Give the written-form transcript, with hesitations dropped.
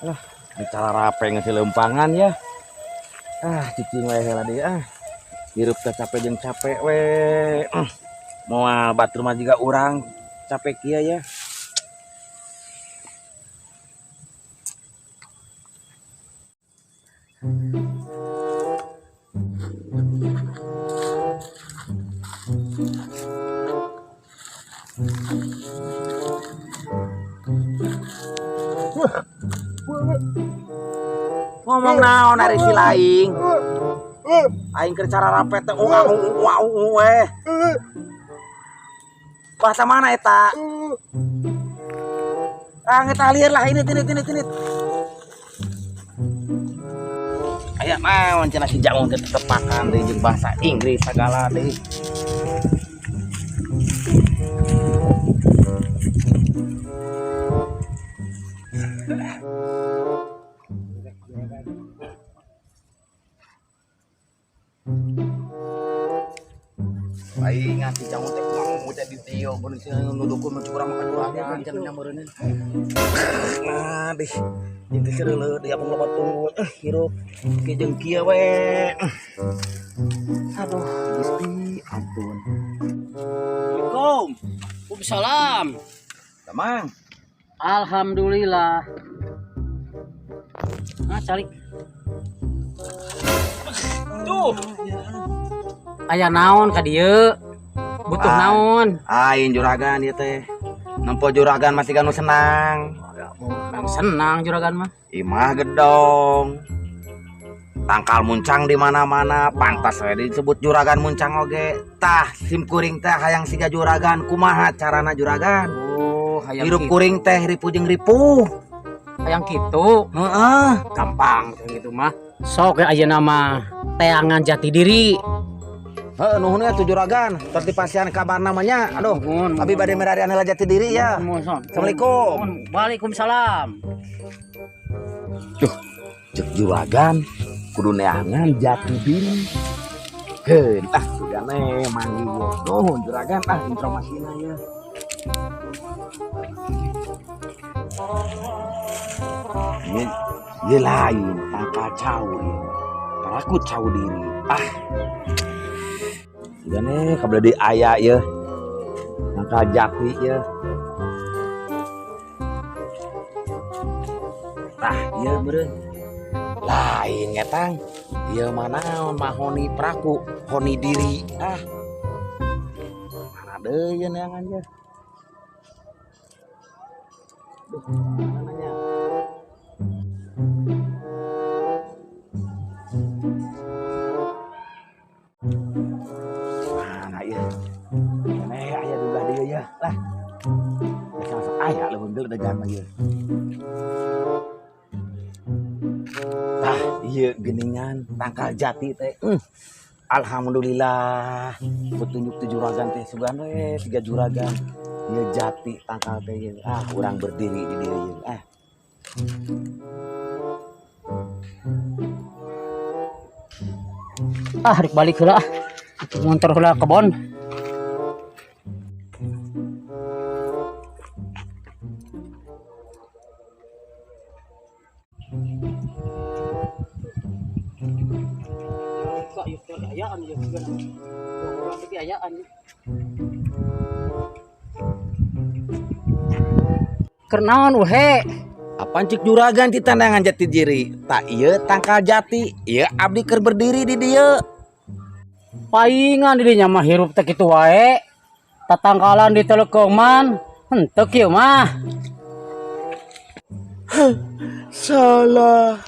Lah, bicara rape ngasih lempangan ya. Ah, cicing we heula deui ah. Hirup teh capek jeung capek we. Moal batur mah jiga urang capek kieu ya. Ngomong naon ari si laing. Aing keur cara rapet teh ungah ungah ungah we. Bahasa mana eta? Ah, eta lieur lah ini tinit tinit tinit. Aya naon cenah si Jaung teh tepakan deui jeung bahasa Inggris sagala deui. Aing nganti Jaung teh kumaha teh di dieu beun cenah nuduhkeun mun curang mah juragan cenah nyameureun. Nah, dih. Jeung teh seureuleuh deui abang loba tunggu hirup ke jeung kieu we. Aduh, Gusti ampun. Assalamualaikum. Waalaikumsalam. Damang. Alhamdulillah. Nah, calik. Tuh. Aya naon ka dieu? Butuh naon? Aing juragan ieu teh. Nempo juragan masih ganu senang. Nang senang juragan mah. Imah gedong. Tangkal muncang di mana-mana, pantas we disebut juragan muncang oge. Tah, sim kuring teh hayang siga juragan, kumaha carana juragan? Oh, hayang hirup kitu. Kuring teh ripuh jeung ripuh. Hayang kitu. Heeh. Gampang kayak gitu mah. Sok ya ayeuna mah teangan jati diri. Heeh, nuhun atuh juragan. Tos dipasihan kabar namanya. Aduh, Nuhun, abi bade merarian heula jati diri ya. Nuhun, nuhun. Assalamualaikum. Nuhun. Waalaikumsalam. Duh, cek juragan kudu neangan jati diri. Keun ah sugane manggih. Nuhun juragan ah informasina ya. Ini ieu lain tangkal cau ieu. Paraku cau diri. Ah. Sugane kabeh di aya ieu. Tangkal jati ieu. Tah ieu meureun. Lain ngetang. Ieu mah naon mahoni praku, honi diri. Ah. Mana deui ieu neangan ieu? Duh, mana nya? Mana ieu? Keneh aya di belah dieu ya. Lah. Biasa masuk aya leuweung geuleuh dagang mah ieu. Tah, ieu geuningan tangkal jati teh. Alhamdulillah. Petunjuk ti juragan teh sugan we siga juragan. Ieu jati tangkal teh ieu. Ah, urang berdiri di dieu ieu. Ah. Ah, rek balik heula ah. Ngontor heula kebon. Kernaon uhe? Apaan cik juragan di tandangan jati diri? Tak ieu tangkal jati, ieu abdi keur berdiri di dieu. Paingan di dinya mah hirup teh kitu wae. Tatangkalan di telekoman, henteu kieu mah. Salah.